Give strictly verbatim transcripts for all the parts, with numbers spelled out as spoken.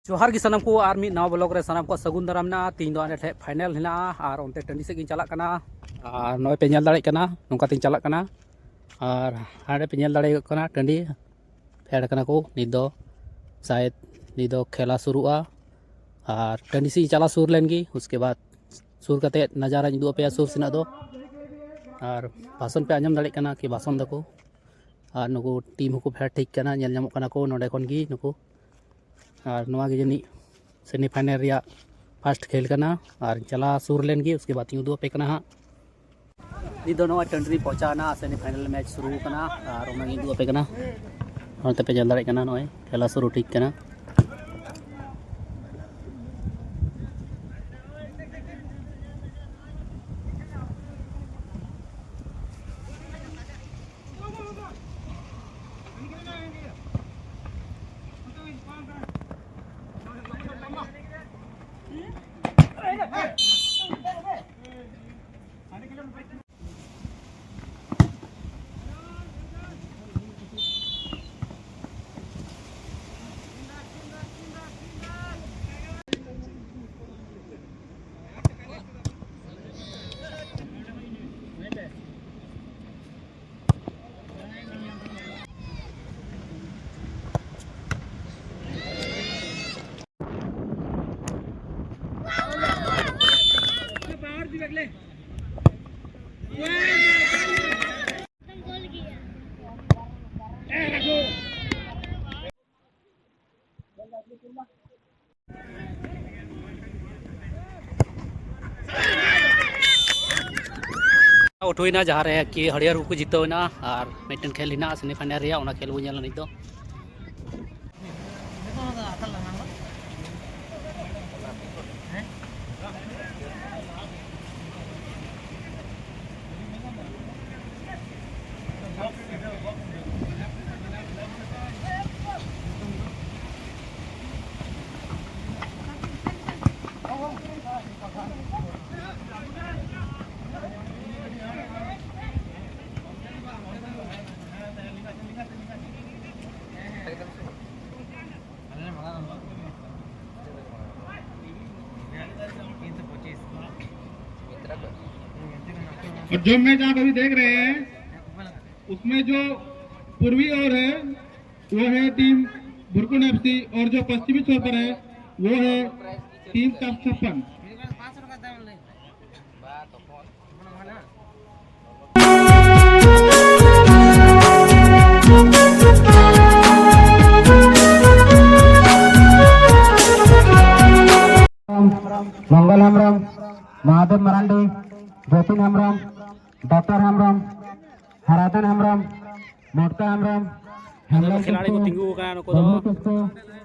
ᱡᱚᱦᱟᱨ ᱜᱮ ᱥᱟᱱᱟᱢ ᱠᱚ, ᱟᱨ ᱢᱤᱫ ᱱᱟᱣᱟ ᱵᱞᱚᱜ ᱨᱮ ᱥᱟᱱᱟᱢ ᱠᱚᱣᱟᱜ ᱥᱟᱹᱜᱩᱱ ᱫᱟᱨᱟᱢ ᱢᱮᱱᱟᱜᱼᱟ᱾ ᱛᱮᱦᱮᱧ ᱫᱚ ᱟᱞᱮ ᱴᱷᱮᱡ ᱯᱷᱟᱭᱱᱮᱞ ᱦᱮᱱᱟᱜᱼᱟ ᱟᱨ ᱚᱱᱛᱮ ᱴᱟᱺᱰᱤ ᱥᱮᱫ ᱜᱤᱧ ᱪᱟᱞᱟᱜ ᱠᱟᱱᱟ᱾ ᱟᱨ ᱱᱚᱜᱼᱚᱭ ᱯᱮ ᱧᱮᱞ ᱫᱟᱲᱮᱭᱟᱜ ᱠᱟᱱᱟ ᱱᱚᱝᱠᱟ ᱛᱤᱧ ᱪᱟᱞᱟᱜ ᱠᱟᱱᱟ᱾ ᱟᱨ ᱦᱟᱸᱰᱮ ᱯᱮ ᱧᱮᱞ ᱫᱟᱲᱮᱭᱟᱜ ᱠᱟᱱᱟ ᱴᱟᱺᱰᱤ ᱯᱷᱮᱰ ᱠᱟᱱᱟ ᱠᱚ᱾ ᱱᱤᱛ ᱫᱚ ᱥᱟᱭᱮᱫ ᱱᱤᱛ ᱫᱚ ᱠᱷᱮᱞᱟ ᱥᱩᱨᱩᱜᱼᱟ᱾ ᱟᱨ ᱴᱟᱺᱰᱤ ᱥᱮᱫ ᱤᱧ ᱪᱟᱞᱟᱣ ᱥᱩᱨ ᱞᱮᱱ ᱜᱮ, ᱩᱥᱠᱮ ᱵᱟᱫ ᱥᱩᱨ ᱠᱟᱛᱮᱫ ᱱᱟᱡᱟᱨᱟᱧ ᱩᱫᱩᱜ ᱟᱯᱮᱭᱟ ᱥᱩᱨ ᱥᱮᱱᱟᱜ ᱫᱚ᱾ ᱟᱨ ᱵᱷᱟᱥᱚᱱ ᱯᱮ ᱟᱸᱡᱚᱢ ᱫᱟᱲᱮᱭᱟᱜ ᱠᱟᱱᱟ ᱠᱤ ᱵᱷᱟᱥᱚᱱ ᱫᱟᱠᱚ᱾ ᱟᱨ ᱱᱩᱠᱩ ᱴᱤᱢ ᱦᱚᱸᱠᱚ ᱯᱷᱮᱰ ᱴᱷᱤᱠ ᱠᱟᱱᱟ, ᱧᱮᱞ ᱧᱟᱢᱚᱜ ᱠᱟᱱᱟ ᱠᱚ ᱱᱚᱰᱮ ᱠᱷᱚᱱ ᱜᱮ ᱱᱩᱠᱩ᱾ ᱟᱨ ᱱᱚᱣᱟ ᱜᱮ ᱡᱟᱹᱱᱤᱡ ᱥᱮᱢᱤ ᱯᱷᱟᱭᱱᱮᱞ ᱨᱮᱭᱟᱜ ᱯᱷᱟᱥᱴ ᱠᱷᱮᱞ ᱠᱟᱱᱟ᱾ ᱟᱨ ᱪᱟᱞᱟᱣ ᱥᱩᱨ ᱞᱮᱱ ᱜᱮ, ᱩᱥᱠᱮ ᱵᱟᱫ ᱤᱧ ᱩᱫᱩᱜ ᱟᱯᱮ ᱠᱟᱱᱟ ᱦᱟᱸᱜ᱾ ᱱᱤᱛ ᱫᱚ ᱱᱚᱣᱟ ᱴᱟᱺᱰᱤ ᱨᱤᱧ ᱯᱳᱸᱪᱷᱟᱣ ᱮᱱᱟ, ᱥᱮᱢᱤ ᱯᱷᱟᱭᱱᱮᱞ ᱢᱮᱪ ᱥᱩᱨᱩ ᱠᱟᱱᱟ᱾ ᱟᱨ ᱚᱱᱟᱜᱤᱧ ᱩᱫᱩᱜ ᱟᱯᱮ ᱠᱟᱱᱟ᱾ ᱱᱚᱛᱮ ᱯᱮ ᱧᱮᱞ ᱫᱟᱲᱮᱭᱟᱜ ᱠᱟᱱᱟ, ᱱᱚᱜᱼᱚᱭ ᱠᱷᱮᱞᱟ ᱥᱩᱨᱩ ᱴᱷᱤᱠ ᱠᱟᱱᱟ᱾ ᱟᱣᱩᱴ ᱦᱩᱭᱱᱟ, ᱡᱟᱦᱟᱸ ᱨᱮ ᱠᱤ ᱦᱟᱹᱨᱭᱟᱹᱲ ᱠᱚᱠᱚ ᱡᱤᱛᱟᱹᱣ ᱮᱱᱟ᱾ ᱟᱨ ᱢᱤᱫᱴᱮᱱ ᱠᱷᱮᱞ ᱦᱮᱱᱟᱜᱼᱟ ᱥᱮᱢᱤ ᱯᱷᱟᱭᱱᱮᱞ ᱨᱮᱭᱟᱜ, ᱚᱱᱟ ᱠᱷᱮᱞ ᱵᱚᱱ ᱧᱮᱞᱟ ᱱᱤᱛ ᱫᱚ᱾ और जो मैच आप अभी देख रहे हैं, उसमें जो पूर्वी ओर है, वो है टीम भुरकुंड एफसी, और जो पश्चिमी छोर पर है, वो है टीम सात छप्पन। ᱢᱚᱝᱜᱚᱞ ᱦᱮᱢᱵᱨᱚᱢ, ᱢᱚᱦᱟᱫᱮᱵ ᱢᱟᱨᱟᱱᱰᱤ, ᱡᱚᱛᱤᱱ ᱦᱮᱢᱵᱨᱚᱢ, ᱫᱚᱛᱚᱨ ᱦᱮᱢᱵᱨᱚᱢ, ᱦᱟᱨᱟᱫᱟᱱ ᱦᱮᱢᱵᱨᱚᱢ, ᱢᱚᱴᱠᱟ ᱦᱮᱢᱵᱨᱚᱢ, ᱟᱫᱚ ᱦᱮᱢᱵᱨᱚᱢ ᱠᱷᱤᱞᱟᱲᱤ ᱠᱚ ᱠᱤᱥᱠᱩ, ᱛᱤᱸᱜᱩ ᱟᱠᱟᱱᱟ ᱱᱩᱠᱩ ᱫᱚ᱾ ᱵᱟᱹᱵᱞᱩ ᱠᱤᱥᱠᱩ,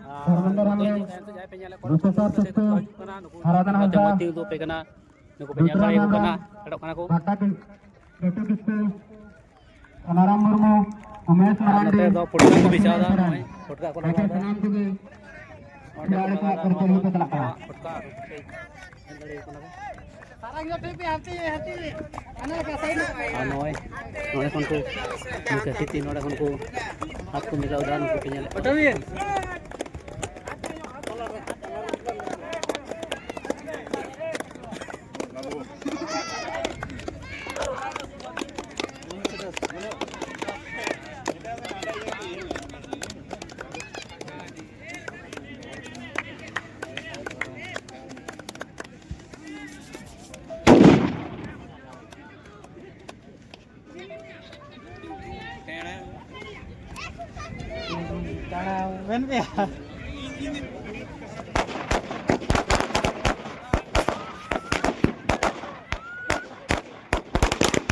ᱟᱨ ᱫᱷᱚᱨᱢᱮᱱᱫᱨᱚ ᱱᱩᱠᱩ ᱫᱚ ᱦᱮᱢᱵᱨᱚᱢ, ᱡᱟᱦᱟᱸᱭ ᱥᱮᱫ ᱡᱟᱦᱟᱸᱭ ᱯᱮ ᱧᱮᱞᱮᱫ ᱠᱚᱣᱟ, ᱵᱤᱥᱮᱥᱚᱨ ᱱᱩᱠᱩ ᱠᱤᱥᱠᱩ, ᱠᱚ ᱦᱤᱡᱩᱜ ᱠᱟᱱᱟ, ᱱᱩᱠᱩ ᱦᱟᱨᱟᱫᱟᱱ ᱢᱚᱡᱽ ᱦᱟᱸᱥᱫᱟ, ᱢᱚᱡᱽ ᱛᱤᱸᱜᱩ ᱯᱮ ᱠᱟᱱᱟ, ᱱᱩᱠᱩ ᱯᱮ ᱧᱮᱞ ᱵᱤᱠᱨᱚᱢ ᱫᱟᱲᱮᱭᱟᱠᱚ ᱠᱟᱱᱟ, ᱦᱮᱢᱵᱨᱚᱢ, ᱯᱷᱮᱰᱚᱜ ᱠᱟᱱᱟ ᱠᱚ᱾ ᱵᱟᱴᱟ ᱠᱤ-, ᱵᱟᱹᱴᱩ ᱠᱤᱥᱠᱩ, ᱥᱳᱱᱟᱨᱟᱢ ᱢᱩᱨᱢᱩ, ᱩᱢᱮᱥ ᱟᱨ ᱢᱟᱨᱟᱱᱰᱤ, ᱱᱚᱛᱮ ᱫᱚ ᱯᱚᱴᱠᱟ ᱠᱚ ᱵᱤᱪᱷᱟᱣ ᱮᱫᱟ, ᱱᱚᱜᱼᱚᱭ ᱯᱚᱴᱠᱟ ᱠᱚ ᱞᱟᱜᱟᱣ ᱮᱫᱟ᱾ ᱥᱟᱱᱟᱢ ᱠᱚᱜᱮ ᱱᱚᱰᱮ ᱠᱚ ᱠᱷᱤᱞᱟᱲᱤ ᱞᱟᱜᱟᱣ ᱠᱚᱣᱟᱜ ᱮᱫᱟ, ᱱᱚᱣᱟ ᱠᱚᱨᱛᱚᱵᱵᱚ ᱫᱚ ᱠᱚ ᱪᱟᱞᱟᱜ ᱠᱟᱱᱟ᱾ ᱯᱚᱴᱠᱟ ᱧᱮᱞ ᱫᱟᱲᱮᱭᱟᱠᱚ ᱠᱟᱱᱟ ᱠᱚ᱾ ᱟᱨ ᱱᱚᱜᱼᱚᱭ ᱱᱚᱰᱮ ᱠᱷᱚᱱ ᱠᱚ, ᱱᱚᱝᱠᱟ ᱛᱤᱛᱤ ᱱᱚᱰᱮ ᱠᱷᱚᱱ ᱠᱚ ᱦᱟᱛ ᱠᱚ ᱢᱤᱞᱟᱹᱣ ᱮᱫᱟ, ᱱᱩᱠᱩ ᱯᱮ ᱧᱮᱞᱮᱫ ᱠᱚᱣᱟ᱾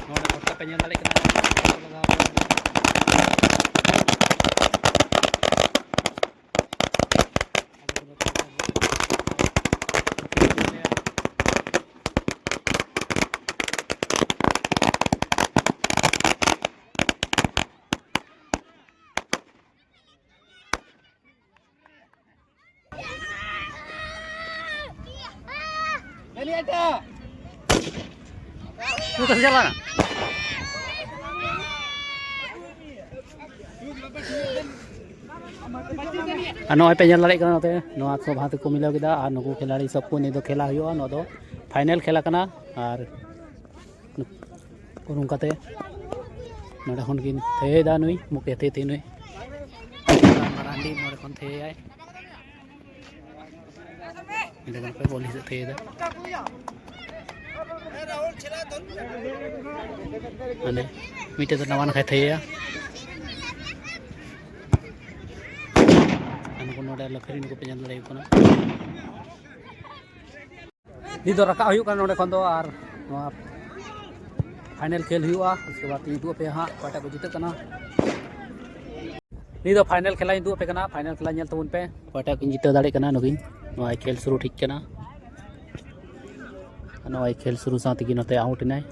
ᱱᱚᱰᱮ ᱯᱷᱳᱴᱳ ᱯᱮ ᱧᱮᱞ ᱫᱟᱲᱮᱭᱟᱜ ᱠᱟᱱᱟ᱾ ᱟᱨ ᱱᱚᱜᱼᱚᱭ ᱯᱮ ᱧᱮᱞ ᱫᱟᱲᱮᱭᱟᱜ ᱠᱟᱱᱟ, ᱱᱚᱛᱮ ᱱᱚᱣᱟ ᱥᱚᱵᱷᱟ ᱛᱮᱠᱚ ᱢᱤᱞᱟᱹᱣ ᱠᱮᱫᱟ᱾ ᱟᱨ ᱱᱩᱠᱩ ᱠᱷᱤᱞᱟᱲᱤ ᱥᱚᱵ ᱠᱚ ᱱᱤᱛ ᱫᱚ ᱠᱷᱮᱞᱟ ᱦᱩᱭᱩᱜᱼᱟ᱾ ᱱᱚᱣᱟ ᱫᱚ ᱯᱷᱟᱭᱱᱮᱞ ᱠᱷᱮᱞᱟ ᱠᱟᱱᱟ᱾ ᱟᱨ ᱩᱨᱩᱢ ᱠᱟᱛᱮ ᱱᱚᱰᱮ ᱠᱷᱚᱱ ᱠᱤᱱ ᱛᱷᱤᱭᱟᱹᱭᱮᱫᱟ ᱱᱩᱭ ᱢᱩᱠᱷᱭᱟᱹ ᱛᱷᱤᱭᱟᱹ ᱱᱩᱭ ᱢᱟᱨᱟᱱᱰᱤ ᱱᱚᱰᱮ ᱠᱷᱚᱱ ᱛᱷᱤᱭᱟᱹᱭᱟᱭ᱾ ᱱᱚᱰᱮ ᱠᱷᱚᱱ ᱯᱮ ᱵᱚᱞ ᱦᱤᱥᱟᱹᱵ ᱛᱷᱤᱭᱟᱹᱭᱮᱫᱟ᱾ ᱢᱟᱱᱮ ᱢᱤᱫᱴᱮᱡ ᱫᱚ ᱱᱟᱣᱟ ᱱᱟᱠᱷᱟᱭ ᱛᱷᱤᱭᱟᱹᱭᱟ᱾ ᱟᱨ ᱱᱩᱠᱩ ᱱᱚᱰᱮ ᱞᱟᱹᱠᱷᱟᱹᱨᱤ ᱱᱩᱠᱩ ᱯᱮ ᱧᱮᱞ ᱫᱟᱲᱮᱭᱟᱠᱚ ᱠᱟᱱᱟ᱾ ᱱᱤᱛ ᱫᱚ ᱨᱟᱠᱟᱵ ᱦᱩᱭᱩᱜ ᱠᱟᱱᱟ ᱱᱚᱰᱮ ᱠᱷᱚᱱ ᱫᱚ, ᱟᱨ ᱱᱚᱣᱟ ᱯᱷᱟᱭᱱᱮᱞ ᱠᱷᱮᱞ ᱦᱩᱭᱩᱜᱼᱟ᱾ ᱩᱥᱠᱮ ᱵᱟᱫ ᱤᱧ ᱩᱫᱩᱜ ᱟᱯᱮᱭᱟ ᱦᱟᱸᱜ ᱚᱠᱚᱭᱴᱟᱜ ᱠᱚ ᱡᱤᱛᱟᱹᱜ ᱠᱟᱱᱟ᱾ ᱱᱤᱛ ᱫᱚ ᱯᱷᱟᱭᱱᱮᱞ ᱠᱷᱮᱞᱟᱧ ᱩᱫᱩᱜ ᱟᱯᱮ ᱠᱟᱱᱟ, ᱯᱷᱟᱭᱱᱮᱞ ᱠᱷᱮᱞᱟ ᱧᱮᱞ ᱛᱟᱵᱚᱱ ᱯᱮ ᱚᱠᱚᱭᱴᱟᱜ ᱠᱤᱱ ᱡᱤᱛᱟᱹᱣ ᱫᱟᱲᱮᱭᱟᱜ ᱠᱟᱱᱟ᱾ ᱱᱩᱠᱤᱱ ᱱᱚᱣᱟ ᱠᱷᱮᱞ ᱥᱩᱨᱩ ᱴᱷᱤᱠ ᱠᱟᱱᱟ, ᱱᱚᱣᱟ ᱠᱷᱮᱞ ᱥᱩᱨᱩ ᱥᱟᱶ ᱛᱮᱜᱮ ᱱᱚᱛᱮ ᱟᱣᱩᱴ ᱮᱱᱟᱭ᱾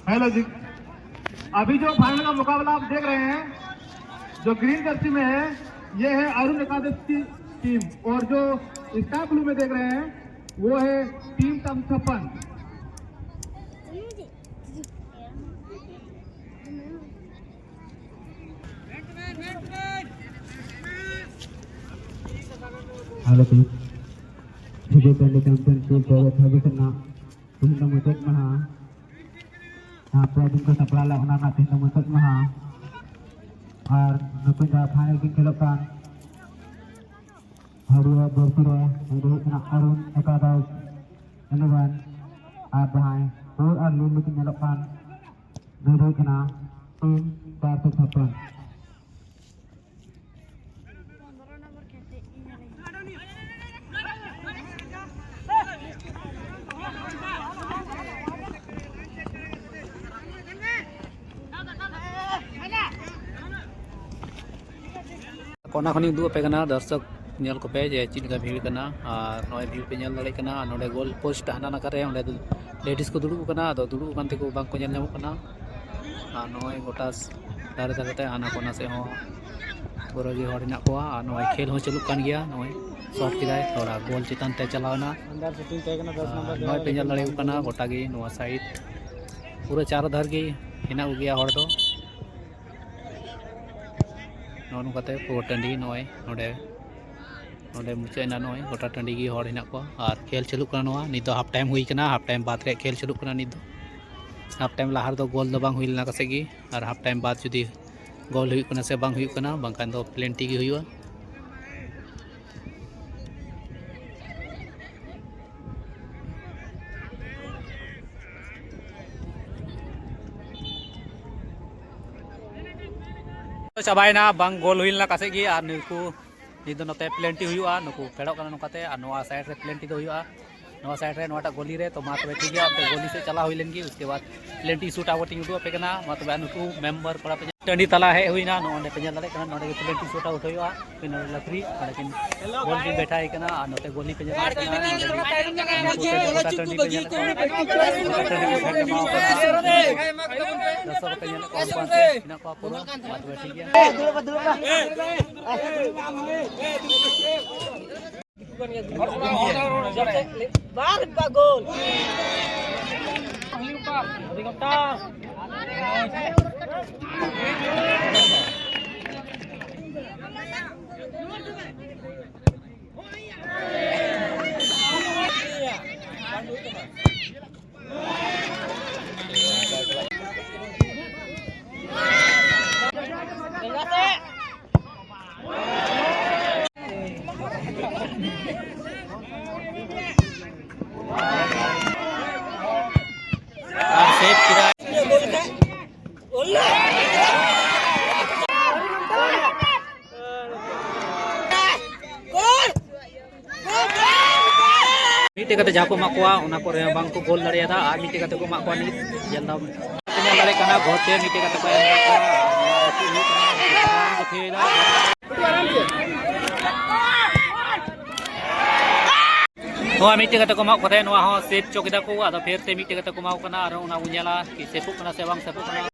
हेलो जी, अभी जो फाइनल का मुकाबला आप देख रहे हैं, जो ग्रीन जर्सी में है, ये है अरुण एकादश की टीम, और जो स्काई ब्लू में देख रहे हैं, वो है टीम तम छप्पन। ᱟᱞᱮ ᱴᱤᱢ ᱥᱤᱫᱩ ᱠᱟᱹᱱᱦᱩ ᱪᱟᱢᱯᱤᱭᱟᱱᱥᱤᱯ ᱫᱩ ᱦᱟᱡᱟᱨ ᱪᱷᱟᱵᱵᱤᱥ ᱨᱮᱱᱟᱜ ᱛᱮᱦᱮᱧ ᱫᱚ ᱢᱩᱪᱟᱹᱫ ᱢᱟᱦᱟ᱾ ᱡᱟᱦᱟᱸ ᱯᱮ ᱫᱤᱱ ᱠᱚ ᱥᱟᱯᱲᱟᱣ ᱞᱮᱫ, ᱚᱱᱟ ᱨᱮᱱᱟᱜ ᱛᱮᱦᱮᱧ ᱫᱚ ᱢᱩᱪᱟᱹᱫ ᱢᱟᱦᱟ᱾ ᱟᱨ ᱱᱩᱠᱤᱱ ᱡᱟᱦᱟᱸ ᱯᱷᱟᱭᱱᱮᱞ ᱠᱤᱱ ᱠᱷᱮᱞᱚᱜ ᱠᱟᱱ, ᱦᱟᱹᱨᱭᱟᱹᱲ ᱡᱟᱹᱨᱥᱤ ᱨᱮ ᱱᱩᱭ ᱫᱚ ᱦᱩᱭᱩᱜ ᱠᱟᱱᱟ ᱟᱨᱩᱱ ᱮᱠᱟᱫᱚᱥ ᱤᱞᱮᱵᱷᱮᱱ, ᱟᱨ ᱡᱟᱦᱟᱸᱭ ᱯᱩᱸᱰ ᱟᱨ ᱞᱤᱞ ᱞᱩᱛᱤ ᱧᱮᱞᱚᱜ ᱠᱟᱱ, ᱱᱩᱭ ᱫᱚ ᱦᱩᱭᱩᱜ ᱠᱟᱱᱟ ᱴᱤᱢ ᱪᱟᱨᱥᱚ ᱪᱷᱟᱯᱯᱟᱱ᱾ ᱚᱱᱟ ᱠᱷᱚᱱᱤᱧ ᱩᱫᱩᱜ ᱟᱯᱮ ᱠᱟᱱᱟ, ᱫᱚᱨᱥᱚᱠ ᱧᱮᱞ ᱠᱚᱯᱮ ᱡᱮ ᱪᱮᱫ ᱞᱮᱠᱟ ᱵᱷᱤᱲ ᱠᱟᱱᱟ᱾ ᱟᱨ ᱱᱚᱜᱼᱚᱭ ᱵᱷᱤᱲ ᱯᱮ ᱧᱮᱞ ᱫᱟᱲᱮᱭᱟᱜ ᱠᱟᱱᱟ, ᱟᱨ ᱱᱚᱰᱮ ᱜᱳᱞ ᱯᱳᱥᱴ ᱦᱟᱱᱟ ᱱᱟᱠᱷᱟ ᱨᱮ, ᱚᱸᱰᱮ ᱫᱚ ᱞᱮᱰᱤᱥ ᱠᱚ ᱫᱩᱲᱩᱵ ᱟᱠᱟᱱᱟ, ᱟᱫᱚ ᱫᱩᱲᱩᱵ ᱟᱠᱟᱱ ᱛᱮᱠᱚ ᱵᱟᱝ ᱠᱚ ᱧᱮᱞ ᱧᱟᱢᱚᱜ ᱠᱟᱱᱟ᱾ ᱟᱨ ᱱᱚᱜᱼᱚᱭ ᱜᱚᱴᱟ ᱫᱷᱟᱨᱮ ᱫᱷᱟᱨᱮ ᱛᱮ ᱦᱟᱱᱟ ᱠᱚ ᱱᱟᱥᱮ ᱦᱚᱸ ᱯᱩᱨᱟᱹ ᱜᱮ ᱦᱚᱲ ᱦᱮᱱᱟᱜ ᱠᱚᱣᱟ᱾ ᱟᱨ ᱱᱚᱜᱼᱚᱭ ᱠᱷᱮᱞ ᱦᱚᱸ ᱪᱟᱹᱞᱩᱜ ᱠᱟᱱ ᱜᱮᱭᱟ, ᱱᱚᱜᱼᱚᱭ ᱥᱚᱴ ᱠᱮᱫᱟᱭ, ᱛᱷᱚᱲᱟ ᱜᱳᱞ ᱪᱮᱛᱟᱱ ᱛᱮ ᱪᱟᱞᱟᱣ ᱮᱱᱟ᱾ ᱟᱨ ᱱᱚᱜᱼᱚᱭ ᱯᱮ ᱧᱮᱞ ᱫᱟᱲᱮᱭᱟᱠᱚ ᱠᱟᱱᱟ, ᱜᱚᱴᱟ ᱜᱮ ᱱᱚᱣᱟ ᱥᱟᱭᱤᱰ ᱯᱩᱨᱟᱹ ᱪᱟᱨ ᱫᱷᱟᱨ ᱜᱮ ᱦᱮᱱᱟᱜ ᱠᱚᱜᱮᱭᱟ ᱦᱚᱲ ᱫᱚ᱾ ᱱᱚᱜᱼᱚ ᱱᱚᱝᱠᱟᱛᱮ ᱯᱩᱨᱟᱹ ᱴᱟᱺᱰᱤ ᱱᱚᱜᱼᱚᱭ ᱱᱚᱰᱮ, ᱱᱚᱰᱮ ᱢᱩᱪᱟᱹᱫ ᱮᱱᱟ᱾ ᱱᱚᱜᱼᱚᱭ ᱜᱚᱴᱟ ᱴᱟᱺᱰᱤ ᱜᱮ ᱦᱚᱲ ᱦᱮᱱᱟᱜ ᱠᱚᱣᱟ ᱟᱨ ᱠᱷᱮᱞ ᱪᱟᱹᱞᱩᱜ ᱠᱟᱱᱟ᱾ ᱱᱚᱣᱟ ᱱᱤᱛ ᱫᱚ ᱦᱟᱯ ᱴᱟᱭᱤᱢ ᱦᱩᱭ ᱠᱟᱱᱟ, ᱦᱟᱯ ᱴᱟᱭᱤᱢ ᱵᱟᱫᱽ ᱨᱮᱭᱟᱜ ᱠᱷᱮᱞ ᱪᱟᱹᱞᱩᱜ ᱠᱟᱱᱟ ᱱᱤᱛ ᱫᱚ᱾ ᱦᱟᱯ ᱴᱟᱭᱤᱢ ᱞᱟᱦᱟ ᱨᱮᱫᱚ ᱜᱳᱞ ᱫᱚ ᱵᱟᱝ ᱦᱩᱭ ᱞᱮᱱᱟ ᱠᱟᱥᱮ ᱜᱮ, ᱟᱨ ᱦᱟᱯ ᱴᱟᱭᱤᱢ ᱵᱟᱫᱽ ᱡᱩᱫᱤ ᱜᱳᱞ ᱦᱩᱭᱩᱜ ᱠᱟᱱᱟ ᱥᱮ ᱵᱟᱝ ᱦᱩᱭᱩᱜ ᱠᱟᱱᱟ, ᱵᱟᱝᱠᱷᱟᱱ ᱫᱚ ᱯᱮᱱᱟᱞᱴᱤ ᱜᱮ ᱦᱩᱭᱩᱜᱼᱟ᱾ ᱪᱟᱵᱟᱭᱮᱱᱟ, ᱵᱟᱝ ᱜᱳᱞ ᱦᱩᱭ ᱞᱮᱱᱟ ᱠᱟᱥᱮ ᱜᱮ, ᱟᱨ ᱱᱩᱠᱩ ᱱᱤᱛ ᱫᱚ ᱱᱚᱛᱮ ᱯᱮᱱᱟᱞᱴᱤ ᱦᱩᱭᱩᱜᱼᱟ, ᱱᱩᱠᱩ ᱯᱷᱮᱰᱚᱜ ᱠᱟᱱᱟ ᱱᱚᱝᱠᱟᱛᱮ, ᱟᱨ ᱱᱚᱣᱟ ᱥᱟᱭᱤᱰ ᱨᱮ ᱯᱮᱱᱟᱞᱴᱤ ᱫᱚ ᱦᱩᱭᱩᱜᱼᱟ, ᱱᱚᱣᱟ ᱥᱟᱭᱤᱰ ᱨᱮ ᱱᱚᱣᱟᱴᱟᱜ ᱜᱚᱞᱤ ᱨᱮ᱾ ᱛᱚ ᱢᱟ ᱛᱚᱵᱮ ᱴᱷᱤᱠ ᱜᱮᱭᱟ, ᱚᱱᱛᱮ ᱜᱚᱞᱤ ᱥᱮᱫ ᱪᱟᱞᱟᱣ ᱦᱩᱭ ᱞᱮᱱ ᱜᱮ, ᱩᱥᱠᱮ ᱵᱟᱫᱽ ᱯᱮᱱᱟᱞᱴᱤ ᱥᱩᱴ ᱟᱣᱩᱴ ᱤᱧ ᱩᱫᱩᱜ ᱟᱯᱮ ᱠᱟᱱᱟ᱾ ᱢᱟ ᱛᱚᱵᱮ ᱱᱩᱠᱩ ᱢᱮᱢᱵᱟᱨ ᱠᱚᱲᱟ ᱯᱮ ᱴᱟᱺᱰᱤ ᱛᱟᱞᱟ ᱦᱮᱡ ᱦᱩᱭᱱᱟ, ᱱᱚᱜᱼᱚ ᱱᱚᱸᱰᱮ ᱯᱮ ᱧᱮᱞ ᱫᱟᱲᱮᱭᱟᱜ ᱠᱟᱱᱟ, ᱱᱚᱸᱰᱮ ᱜᱮ ᱯᱮᱱᱟᱞᱴᱤ ᱥᱩᱴ ᱟᱣᱩᱴ ᱦᱩᱭᱩᱜᱼᱟ᱾ ᱯᱮᱱᱟᱞᱴᱤ ᱨᱮᱯᱷᱟᱨᱤ ᱱᱚᱸᱰᱮ ᱠᱤᱱ ᱜᱳᱞ ᱠᱤᱱ ᱵᱮᱴᱷᱟ ᱟᱭ ᱠᱟᱱᱟ, ᱟᱨ ᱱᱚᱛᱮ ᱜᱚᱞᱤ ᱯᱮ ᱧᱮᱞ ᱫᱟᱲᱮᱭᱟᱜ ᱠᱟᱱᱟ, ᱱᱚᱸᱰᱮ ᱜᱮ ᱱᱩᱠᱩ ᱴᱟᱺᱰᱤ, ᱜᱚᱴᱟ ᱴᱟᱺᱰᱤ ᱯᱮ ᱧᱮᱞ ᱠᱟᱱᱟ, ᱜᱚᱴᱟ ᱴᱟᱺᱰᱤ ᱠᱚ ᱯᱷᱮᱰ ᱡᱟᱢᱟᱣ ᱠᱟᱱᱟ᱾ ᱫᱚᱨᱥᱚᱠ ᱯᱮ ᱧᱮᱞ ᱠᱚᱣᱟ, ᱦᱮᱱᱟᱜ ᱠᱚᱣᱟ ᱯᱩᱨᱟᱹ᱾ ᱢᱟ ᱛᱚᱵᱮ ᱴᱷᱤᱠ ᱜᱮᱭᱟ᱾ ᱵᱟᱨ ᱯᱟᱜᱚᱞ᱾ ᱟᱨ ᱥᱮᱵᱷ ᱠᱮᱫᱟᱭ᱾ ᱢᱤᱫᱴᱮᱡ ᱠᱟᱛᱮ ᱡᱟᱦᱟᱸ ᱠᱚ ᱮᱢᱟᱜ ᱠᱚᱣᱟ, ᱚᱱᱟ ᱠᱚᱨᱮ ᱦᱚᱸ ᱵᱟᱝ ᱠᱚ ᱜᱳᱞ ᱫᱟᱲᱮᱭᱟᱫᱟ᱾ ᱟᱨ ᱢᱤᱫᱴᱮᱡ ᱠᱟᱛᱮ ᱠᱚ ᱮᱢᱟᱜ ᱠᱚᱣᱟ ᱱᱤᱛ᱾ ᱧᱮᱞ ᱫᱟᱢ, ᱧᱮᱞ ᱫᱟᱲᱮᱭᱟᱜ ᱠᱟᱱᱟ, ᱜᱷᱚᱨ ᱛᱮ ᱢᱤᱫᱴᱮᱡ ᱠᱟᱛᱮ ᱠᱚ ᱮᱢ ᱟᱠᱟᱫ ᱠᱚᱣᱟ᱾ ᱟᱨ ᱱᱚᱣᱟ ᱟᱹᱛᱩ ᱦᱩᱭᱩᱜ ᱠᱟᱱᱟ, ᱵᱟᱝ ᱠᱚ ᱛᱷᱤᱭᱟᱹᱭᱮᱫᱟ᱾ ᱱᱚᱣᱟ ᱢᱤᱫᱴᱮᱡ ᱠᱟᱛᱮ ᱠᱚ ᱮᱢᱟᱣ ᱠᱚ ᱛᱟᱦᱮᱸᱫ, ᱱᱚᱣᱟ ᱦᱚᱸ ᱥᱮᱵᱷ ᱪᱚ ᱠᱮᱫᱟ ᱠᱚ, ᱟᱫᱚ ᱯᱷᱮᱨ ᱛᱮ ᱢᱤᱫᱴᱮᱡ ᱠᱟᱛᱮ ᱠᱚ ᱮᱢᱟᱣ ᱠᱚ ᱠᱟᱱᱟ, ᱟᱨ ᱚᱱᱟ ᱵᱚᱱ ᱧᱮᱞᱟ ᱠᱤ ᱥᱮᱯᱷᱚᱜ ᱠᱟᱱᱟ ᱥᱮ ᱵᱟᱝ ᱥᱮᱯᱷᱚᱜ ᱠᱟᱱᱟ᱾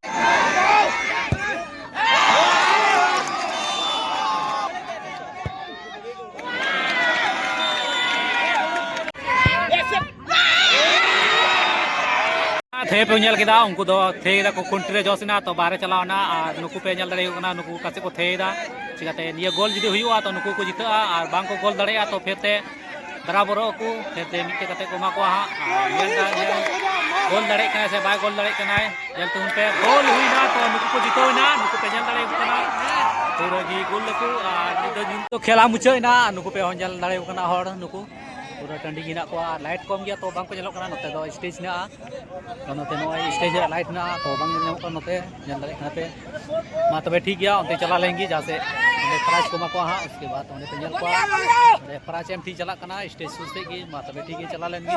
ᱛᱷᱮᱭ ᱯᱮ ᱧᱮᱞ ᱠᱮᱫᱟ, ᱩᱱᱠᱩ ᱫᱚ ᱛᱷᱮᱭ ᱫᱟᱠᱚ, ᱠᱷᱩᱱᱴᱤ ᱨᱮ ᱡᱚᱥ ᱮᱱᱟ, ᱛᱚ ᱵᱟᱦᱨᱮ ᱪᱟᱞᱟᱣ ᱮᱱᱟ᱾ ᱟᱨ ᱱᱩᱠᱩ ᱯᱮ ᱧᱮᱞ ᱫᱟᱲᱮᱭᱟᱠᱚ ᱠᱟᱱᱟ, ᱱᱩᱠᱩ ᱚᱠᱟ ᱥᱮᱫ ᱠᱚ ᱛᱷᱮᱭ ᱮᱫᱟ᱾ ᱪᱤᱠᱟᱹᱛᱮ ᱱᱤᱭᱟᱹ ᱜᱳᱞ ᱡᱩᱫᱤ ᱦᱩᱭᱩᱜᱼᱟ, ᱛᱚ ᱱᱩᱠᱩ ᱠᱚ ᱡᱤᱛᱟᱹᱜᱼᱟ, ᱟᱨ ᱵᱟᱝ ᱠᱚ ᱜᱳᱞ ᱫᱟᱲᱮᱭᱟᱜᱼᱟ, ᱛᱚ ᱯᱷᱮᱨ ᱛᱮ ᱵᱟᱨᱟᱵᱚᱨᱚᱜ ᱟᱠᱚ᱾ ᱯᱷᱮᱨ ᱛᱮ ᱢᱤᱫᱴᱮᱡ ᱠᱟᱛᱮ ᱠᱚ ᱮᱢᱟ ᱠᱚᱣᱟ ᱦᱟᱸᱜ᱾ ᱟᱨ ᱧᱮᱞ ᱫᱟ ᱧᱮᱞ, ᱜᱳᱞ ᱫᱟᱲᱮᱭᱟᱜ ᱠᱟᱱᱟᱭ ᱥᱮ ᱵᱟᱭ ᱜᱳᱞ ᱫᱟᱲᱮᱭᱟᱜ ᱠᱟᱱᱟᱭ, ᱧᱮᱞ ᱛᱟᱵᱚᱱ ᱯᱮ᱾ ᱜᱳᱞ ᱦᱩᱭᱱᱟ, ᱛᱚ ᱱᱩᱠᱩ ᱠᱚ ᱡᱤᱛᱟᱹᱣ ᱮᱱᱟ, ᱱᱩᱠᱩ ᱯᱮ ᱧᱮᱞ ᱫᱟᱲᱮᱭᱟᱠᱚ ᱠᱟᱱᱟ᱾ ᱯᱩᱨᱟᱹ ᱜᱮ ᱜᱳᱞ ᱫᱟᱠᱚ, ᱟᱨ ᱱᱤᱛ ᱫᱚ ᱧᱩᱛ ᱫᱚ ᱠᱷᱮᱞᱟ ᱢᱩᱪᱟᱹᱫ ᱮᱱᱟ᱾ ᱱᱩᱠᱩ ᱯᱮ ᱦᱚᱸ ᱧᱮᱞ ᱫᱟᱲᱮᱭᱟᱠᱚ ᱠᱟᱱᱟ ᱦᱚᱲ, ᱱᱩᱠᱩ ᱯᱩᱨᱟᱹ ᱴᱟᱺᱰᱤ ᱜᱮ ᱦᱮᱱᱟᱜ ᱠᱚᱣᱟ, ᱞᱟᱭᱤᱴ ᱠᱚᱢ ᱜᱮᱭᱟ, ᱛᱚ ᱵᱟᱝ ᱠᱚ ᱧᱮᱞᱚᱜ ᱠᱟᱱᱟ᱾ ᱱᱚᱛᱮ ᱫᱚ ᱥᱴᱮᱡᱽ ᱦᱮᱱᱟᱜᱼᱟ, ᱛᱚ ᱱᱚᱛᱮ ᱱᱚᱜᱼᱚᱭ ᱥᱴᱮᱡᱽ ᱨᱮ ᱞᱟᱭᱤᱴ ᱦᱮᱱᱟᱜᱼᱟ, ᱛᱚ ᱵᱟᱝ ᱧᱮᱞ ᱧᱟᱢᱚᱜ ᱠᱟᱱᱟ ᱱᱚᱛᱮ, ᱧᱮᱞ ᱫᱟᱲᱮᱭᱟᱜ ᱠᱟᱱᱟ ᱯᱮ᱾ ᱢᱟ ᱛᱚᱵᱮ ᱴᱷᱤᱠ ᱜᱮᱭᱟ, ᱚᱱᱛᱮ ᱪᱟᱞᱟᱣ ᱞᱮᱱ ᱜᱮ, ᱡᱟᱦᱟᱸ ᱥᱮᱫ ᱚᱸᱰᱮ ᱯᱨᱟᱭᱤᱡᱽ ᱠᱚ ᱮᱢᱟ ᱠᱚᱣᱟ ᱦᱟᱸᱜ᱾ ᱩᱥᱠᱮ ᱵᱟᱫ ᱚᱸᱰᱮ ᱯᱮ ᱧᱮᱞ ᱠᱚᱣᱟ, ᱚᱸᱰᱮ ᱯᱨᱟᱭᱤᱡᱽ ᱮᱢ ᱴᱷᱤᱠ ᱪᱟᱞᱟᱜ ᱠᱟᱱᱟ ᱥᱴᱮᱡᱽ ᱥᱩᱨ ᱥᱮᱫ ᱜᱮ᱾ ᱢᱟ ᱛᱚᱵᱮ ᱴᱷᱤᱠ ᱜᱮ, ᱪᱟᱞᱟᱣ ᱞᱮᱱ ᱜᱮ᱾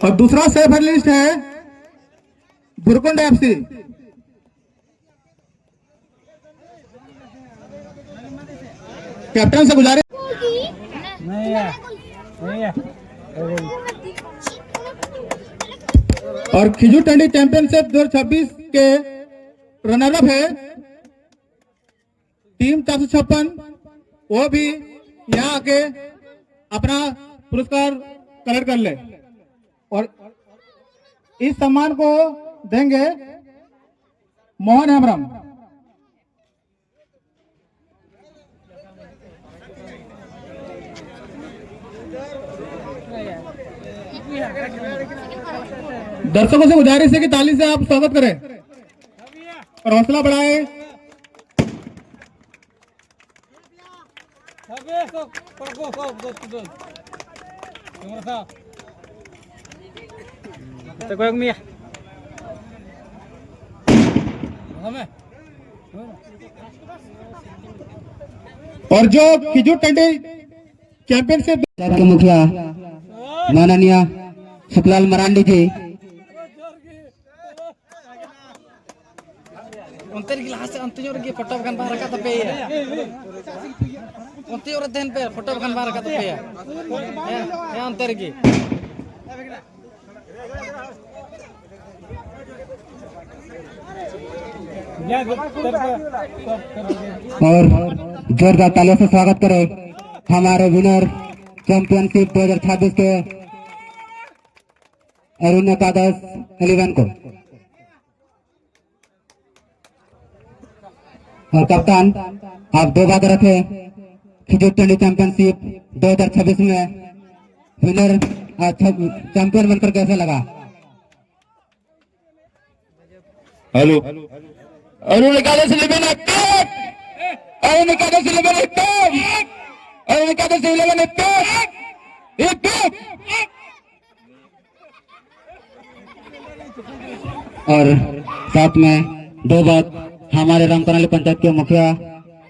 और दूसरा सेफ लिस्ट है भुरकुंड एफसी। कैप्टन से गुजारिश। नहीं है, नहीं है। और खिजूर टंडी चैंपियनशिप दो हज़ार छब्बीस के रनर अप है टीम चार सौ छप्पन, वो भी यहाँ आके अपना पुरस्कार कलेक्ट कर ले। और इस सम्मान को देंगे मोहन हेम्ब्रम। दर्शकों से गुजारिश है कि ताली से आप स्वागत करें और हौसला बढ़ाएं। और जो खिजूर टंडी चैंपियनशिप के मुखिया माननीय सुखलाल मरांडी जी, ᱚᱱᱛᱮ ᱨᱮᱜᱮ ᱞᱟᱦᱟ ᱥᱮᱫ, ᱚᱱᱛᱮ ᱧᱚᱜ ᱨᱮᱜᱮ ᱯᱷᱳᱴᱳ ᱵᱟᱠᱷᱟᱱ ᱵᱟᱝ ᱨᱟᱠᱟᱵ ᱛᱟᱯᱮᱭᱟ᱾ ᱚᱱᱛᱮ ᱧᱚᱜ ᱨᱮ ᱛᱟᱦᱮᱱ ᱯᱮ, ᱯᱷᱳᱴᱳ ᱵᱟᱠᱷᱟᱱ ᱵᱟᱝ ᱨᱟᱠᱟᱵ ᱛᱟᱯᱮᱭᱟ᱾ ᱦᱮᱸ, ᱦᱮᱸ, ᱚᱱᱛᱮ ᱨᱮᱜᱮ᱾ और जोरदार तालियों से स्वागत करें हमारे विनर चैंपियनशिप दो हज़ार छब्बीस के अरुण एकादश इलेवन को। और कप्तान, आप दो बात रखें, खिजूर टंडी चैंपियनशिप दो हज़ार छब्बीस में विनर, अ, छ-, चैंपियन बनकर कैसा लगा? हेलो, अरुण एकादश इलेवन एक, अरुण एकादश इलेवन एक, अरुण एकादश इलेवन एक, एक। और साथ में दो बात हमारे रामकरौली पंचायत के मुखिया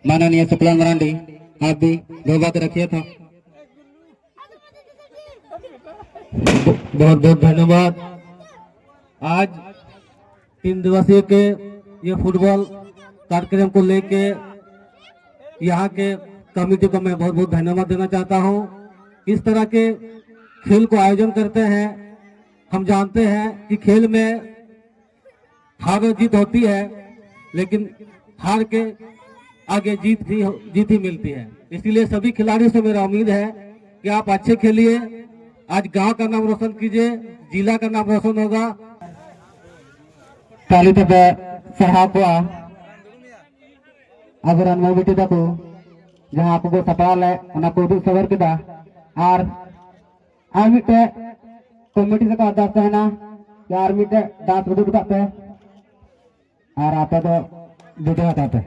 माननीय शुक्ला मरांडी, आप भी दो बात रखिए था। बहुत बहुत धन्यवाद। आज तीन दिवसीय के ये फुटबॉल कार्यक्रम को लेके यहाँ के कमेटी को मैं बहुत बहुत धन्यवाद देना चाहता हूँ। इस तरह के खेल को आयोजन करते हैं। हम जानते हैं कि खेल में हार और जीत होती है, लेकिन हार के आगे जीत ही हो-, जीत ही मिलती है। इसीलिए सभी खिलाड़ियों से मेरा उम्मीद है कि आप अच्छे खेलिए, आज गांव का नाम रोशन कीजिए, जिला का नाम रोशन होगा। ताली तबे सरहा को आ। ᱟᱵᱚᱨᱮᱱ ᱢᱟᱹᱭ ᱵᱤᱴᱤ ᱛᱟᱠᱚ ᱡᱟᱦᱟᱸ ᱠᱚᱠᱚ ᱥᱟᱯᱲᱟᱣ ᱞᱮᱫ, ᱚᱱᱟ ᱠᱚ ᱩᱫᱩᱜ ᱥᱚᱫᱚᱨ ᱠᱮᱫᱟ᱾ ᱟᱨ ᱟᱨ ᱢᱤᱫᱴᱮᱡ ᱠᱚᱢᱤᱴᱤ ᱥᱮᱫ ᱠᱷᱚᱱ ᱟᱨᱫᱟᱥ ᱛᱟᱦᱮᱱᱟ ᱡᱮ ᱟᱨ ᱢᱤᱫᱴᱮᱡ ᱰᱟᱱᱥ ᱩᱫᱩᱜ ᱠᱟᱜ ᱯᱮ ᱟᱨ ᱟᱯᱮ ᱫᱚ ᱵᱤᱫᱟᱹᱭ ᱦᱟᱛᱟᱣ ᱯᱮ᱾